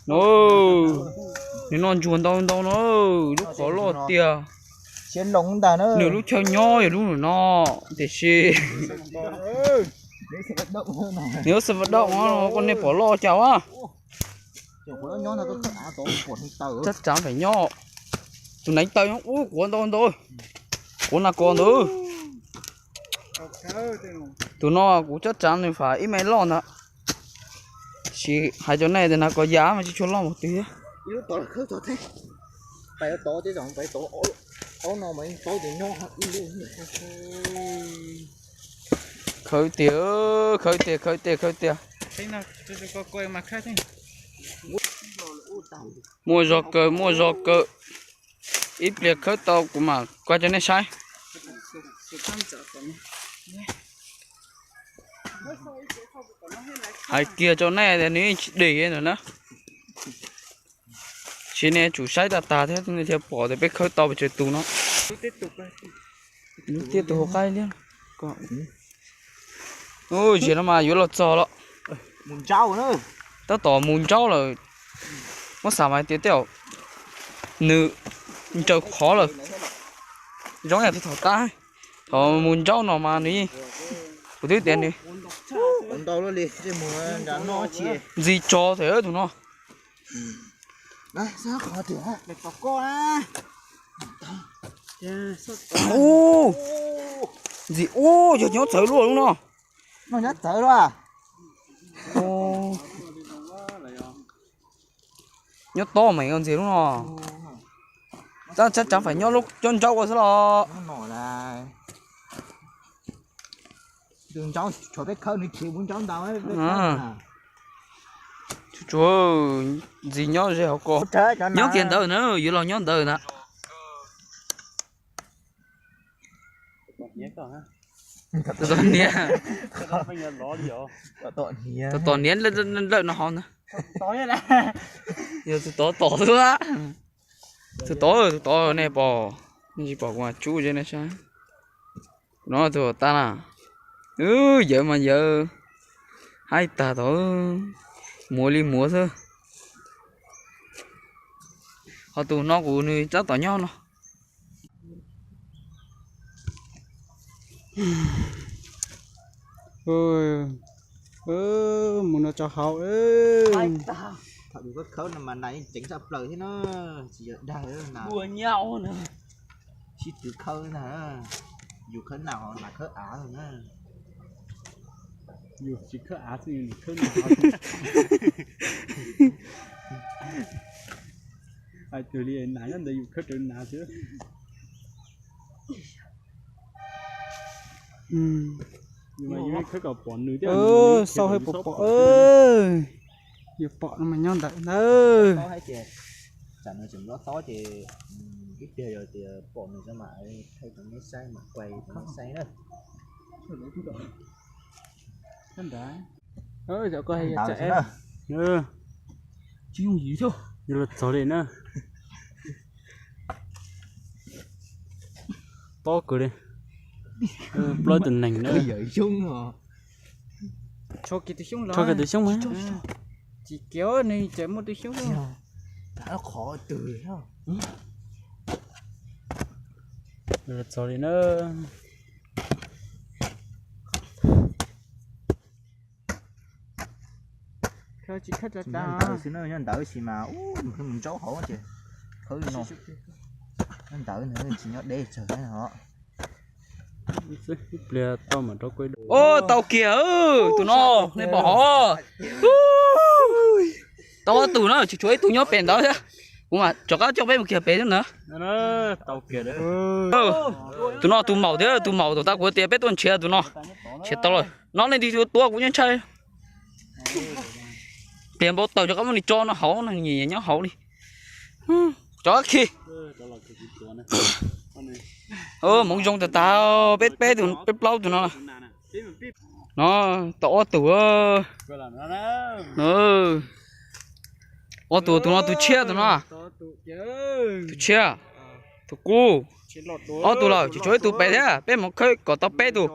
No, nws noj ntsuag ntau ntau no, lub qhov loj tiag. Nws lub chaw nyob yog lub no, tiam sis nws yuav xav pas daj no, koj nej pom loj cas a. Tsab tsav pem nyob. Tus neev taw nyob ub, quav ntau ntau, quav nas kos ntawd. Tus no kuv tsab tsav nws fam ib me loj ntag. Sis hais rau nej tias nas kos yam mas tsis tshua loj mus twg thiab. Khawv tiag, khawv tiag, khawv tiag, khawv tiag. Muaj zog kawg, muaj zog kawg. Ib pliag khawb tau kuv mam kuaj rau nej saib. Hais kiag rau nej tias nws yeej tsis dim ntawm na. Sis nej tsum saib tag tag thiab nej thiaj pom tias peb khawb tau pes tsawg tus no. Lub tiaj tus hauv qaib liab. Ub, ziag no mas yuav los txog lawm. Tab tom mus ntsaub lawm. Muab xav mas tias tej zaum nws nraws qhov lawm. Zoo yam thaum tab, thaum mus ntsaub no mas nws yeej, kuv twb tias nws ntxi tso thiab tus no. Ub, ntxim ub, yog nyob txawv luaj lub no. Nyob tob meem ntxiv lub no. Tab tsab tsav fam nyob lub cov ntsaub ua xwb los. Tsuav ntxim nyob ze hauv ko. Nyob kiag ntawd na, yuav los nyob ntawd na. Tus tod niam, tus tod niam lawm no hov na. Yog tus tod tom xwb. Tus tod, tus tod nej pom, nej tsis pom kuv mas tsub ze nej saib. No tus tod na, yawv mas yawv, haib tag tod, muav li muav xwb. Ho tus no kuv nws tab tom nyob no. Mus no tso hauv. Thaum yus khawb khawb no mas nas yeej ceev tshaj plaws thiab na, tsis yog dag na. Sib tw khawb na, yus khawb nas ho nas khawb av na. Yus tsis khawb av xwb, yus nim khawb nas. Hais tug li nas nyob ntawd yus khawb raws nas xwb. Xauj hais pom pom, yus pom no mas nyob ntawd ntag. Tsam no tseem lob tob ces ib pliag yog tias pom nws tso mam thaij rau nej saib, mam kuaj rau nej saib na. Yuav los txog li na. Tob kawg li. Plaub tus neeg na. Tsho kiag tus xyoob mas. Tsis kiag, nws tseem muaj tus xyoob. Los txog li na. Nyob ntawd xwb na, nyob ntawd xwb mas mus ntsaub hauv ces khawb li no. Nyob ntawd tsis nyob deb tsawg thiab os. Ub, tau kiag tus no, nej pom hov. Tau ob tug na, tsis tshuav ib tug nyob pem ntawd thiab. Kuv mam rov qab coj peb mus kiag pem thiab ntag. Tus no tus maum thiab, tus maum thaum tas kuv tias peb tuaj nrhiav tus no. Nrhiav tau lawm no, leej twg tuaj tua kuv nyob ntshai. Pliag npau taws rov qab muab nws tso no hauv no, nyiam nyob hauv li. Rov qab khi. Hmoov zoo tas tas, peb peb tus, peb plaub tus no. No, tau ob tug. Ob tug, tus no tus tshiab, tus no tus tshiab, tus qub. Ob tug lawm, tsis tshuav ib tug pem thiab, peb mus khawb kom tau peb tug.